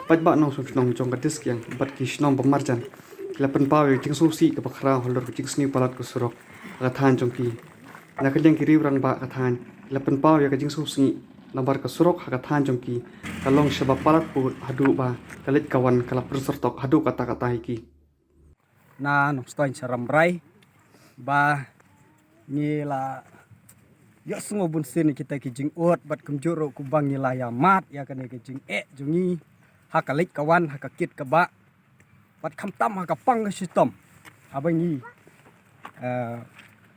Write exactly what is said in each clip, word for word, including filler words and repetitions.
Paidbah nongshong shnong jong ka District Siang bad ki shnong ba marjan ki la pynpaw ïa ka jingsngewsih kaba khraw halor ka jingsniew palat ka surok ha ka thaiñ jong ki. Na ka liang ki riew rangbah ka thaiñ ki la pynpaw ïa ka jingsngewsih namar ka surok ha ka thaiñ jong ki ka long shaba palat pud haduh ba ka leit ka wan ka la pynsyrtok haduh katta katta ïa ki. Na Nongstoiñ Sharambrai ba ngi la ïohsngew bunsien kita ki jingud bad kumjuh ruh kumba ngi la ïa mad ïa kane ka jingeh jong ngi ha ka leit ka wan, ha ka kit ka bah bad khamtam ha ka pang ka shitom. Haba ngi eh,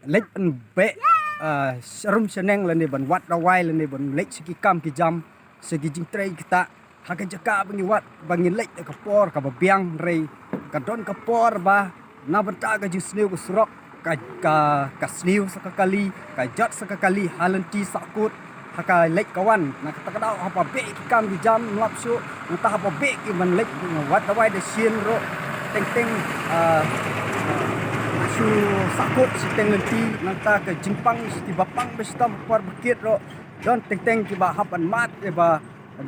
leit ban beh eh, sharum shaneng lane ban wad dawai lane ban leit sha ki kam ki jam, sha ki jingtrei kita ha ka jaka ba ngi wad, ba ngi leit ha ka por kaba biang, hynrei ka don ka por ba na bynta ka jingsniew ka surok ka, ka, ka sniew sa ka kali, ka jot sa ka kali ha lynti sahkut ha ka leit ka wan. Na kata ka daw haba beh ki kam ki jam ym lap shuh, nangta haba beh ki ban leit wad dawai da shin ruh teng teng ah, shu sahkut shiteng lynti, nangta ka jingpang shi ba pang ba shitom, por ba kit ruh don teng teng kiba hap ban mad ïa ba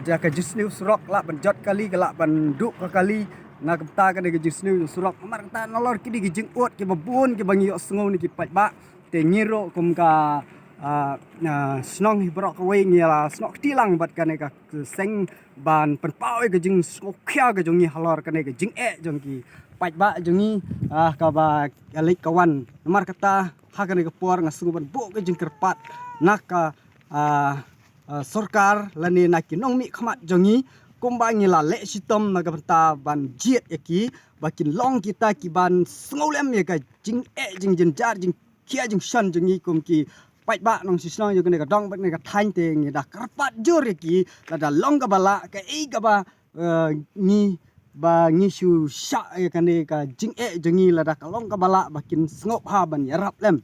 da ka jingsniew surok, lah ban jot kali, ka lah ban duh ka kali na ka bynta kane ka jingsniew surok. Namar kata nalor kine ki jingud kiba bun kiba ngi ïohsngew na ki paidbah, te ngi ruh kum ka ah, ah, shnong hi baroh kawei ngi la snoh kti lang bad kane ka seng ban pynpaw ïa ka jingsngewkhia ka jong ngi halor kane ka jingeh jong ki paidbah jong ngi ah, kaba ka leit ka wan. Namar kata ha kane ka por nga sngew ban buh ka jingkyrpad na ka ah, ah, sorkar lane na ki nongmihkhmat jong ngi, kumba ngi la leh shitom na ka bynta ban jied ïa ki ba kin long kita ki ban sngewlem ïa ka jingeh jingjynjar jingkhia jingshon jong ngi kum ki paidbah nongshong shnong jong kane ka dong bad kane ka thaiñ. Te ngi da kyrpad jur ïa ki, lada long kaba lah, kaei kaba eh, ngi ba ngi shu shah ïa kane ka jingeh jong ngi, lada ka long kaba lah ba kin sngewbha ban ïarap lem.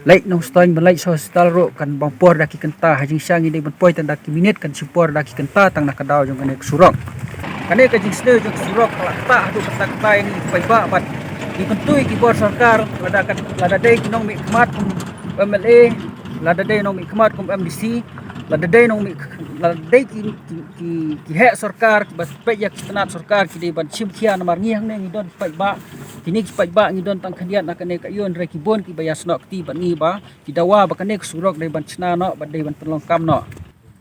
Leit Nongstoiñ ban leit sha hospital ruh kan bang por da ki kynta, ha jingshisha ngi dei ban poi tang da ki minit, kan shim por da ki kynta tang na ka daw jong kane ka surok. Kane ka jingsniew jong ka surok ka la ktah haduh katta katta ïa ngi ki paidbah bad ngi kyntu ïa ki bor sorkar, lada ka, lada dei ki nongmihkhmat kum M L A, lada dei nongmihkhmat kum M D C, lada dei nongmih, lada dei ki, ki, ki, ki heh sorkar kiba peit ïa ki tnat sorkar ki dei ban shim khia, namar ngi hangne ngi don ki paidbah, kine ki paidbah ngi don tang khyndiat na kane ka ïew, hynrei ki bun kiba ïasnoh kti bad ngi ba ki dawa ba kane ka surok dei ban shna noh bad dei ban pynlong kam noh.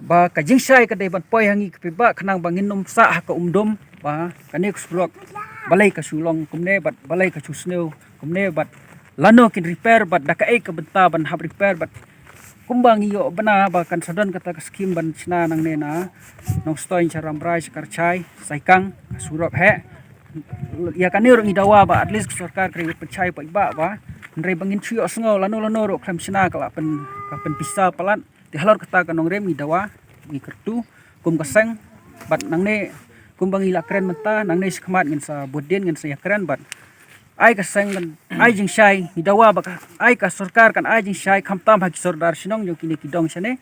Ba ka jingshai ka dei ban poi ha ngi ki paidbah khnang ba ngin ym sah ha ka umdum ba kane ka surok balei ka shu long kumne bad balei ka shu sniew kumne bad lano kin repair bad da kaei ka bynta ban hap repair bad kumba ngi ïoh bna ba kan sa don kata ka skim ban shna nangne na Nongstoiñ sha Rambrai sha Kyrshai Saikang ka surok heh. Ïa kane ruh ngi dawa ba at least ka sorkar ka dei ban pynshai paidbah ba hynrei ba ngin shu ïohsngew lano lano ruh khlem shna ka la pyn, ka pynpisa palat. Te halor kata ka nongrim ngi dawa, ngi kyrtu kum ka seng bad nangne kumba ngi la kren mynta, nangne shakhmat ngin sa bud dien, ngin sa ïakren bad ai ka seng kan ai jingshai, ngi dawa ba ka, ai ka sorkar kan ai jingshai khamtam ha ki sordar shnong jong kine ki dong shane.